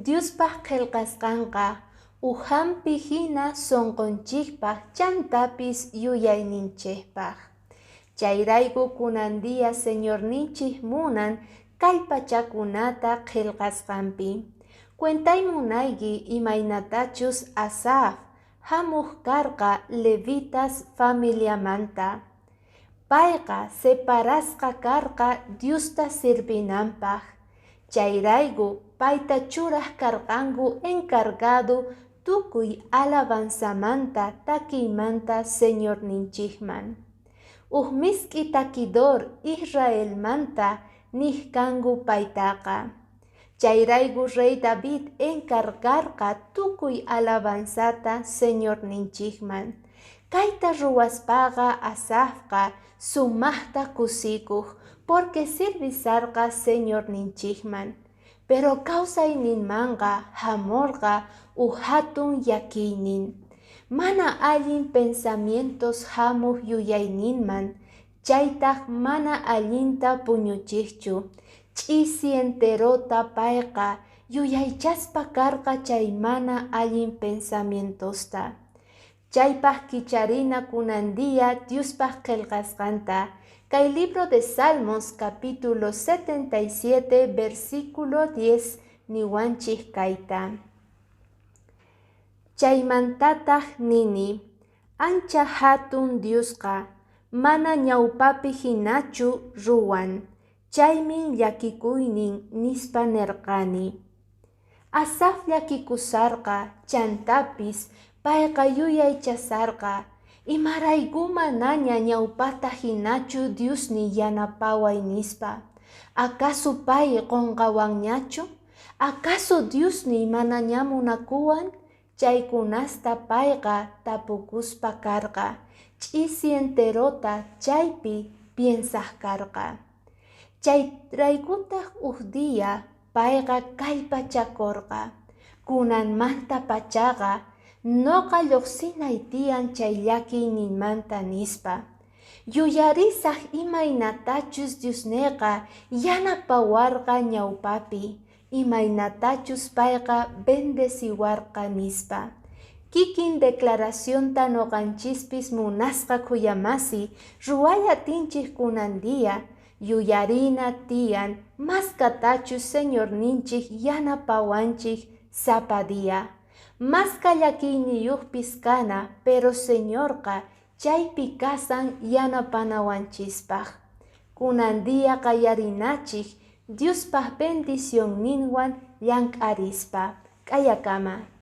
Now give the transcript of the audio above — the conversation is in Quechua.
Diospaj qhelqasqanqa uj jampi jina sonqonchejpaj chantapis yuyayninchejpaj. Chayrayku kunan día Señorninchej munan kallpachakunata qhelqasqampi. Cuentay munayki imaynatachus Asaf jamuj karqa levitas familiamanta. Payqa separasqa karqa Diosta sirvinampaj. Chayrayku payta churaj karqanku encargado tukuy alabanzamanta takiymanta Señorninchejman. Uj misk'i takidor Israelmanta nej kanku paytaqa. Chayrayku rey David encargarqa tukuy alabanzata Señorninchejman. Kayta ruwaspaqa Asafqa sumajta kusikoj porque sirvisarqa Señorninchejman. Pero kawsayninmanqa jamorqa uj jatun llakiynin. Mana allin pensamientos jamuj yuyayninman, chaytaj mana allinta puñuchejchu. Ch'isi enterota payqa yuyaychaspa karqa chay mana allin pensamientosta. Chaypaj kicharina kunan día Diospaj qhelqasqanta. Kay libro de Salmos capítulo 77 versículo 10 niwanchej kayta. Chaymantataj nini: Ancha jatun Diosqa mana ñawpapi jinachu ruwan. Chaymin llakikuynin, nispa nerqani. Asaf llakikusharqa, chantapis payqa yuyaychasharqa, Imaraykú manaña ñawpata jinachu Diosniy yanapaway nispa? Acaso pay qonqawanñachu? Acaso Diosniy manaña munakuwan? Chaykunasta payqa tapukuspa karqa. Ch'isi enterota chaypi piensaj karqa. Chayraykutaj uj día payqa kallpachakorqa, Kunanmantapachaqa noqa llojsinay tiyan chay llakiyninmanta nispa. Yuyarisaj imaynatachus Diosneyqa yanapawarqa ñawpapi, imaynatachus payqa bendeciwarqa nispa. Kikin declaracionta noqanchispis munasqa khuyamasi ruway atinchej kunan día. Yuyarina tiyan maskatachus Señorninchej yanapawanchej sapa día. Maska llakiyniyojpis kana, pero Señorqa chaypi kasan yanapanawanchispaj. Kunan día qallarinachej Diospaj bendicionninwan llank'arispa. K'ayakama.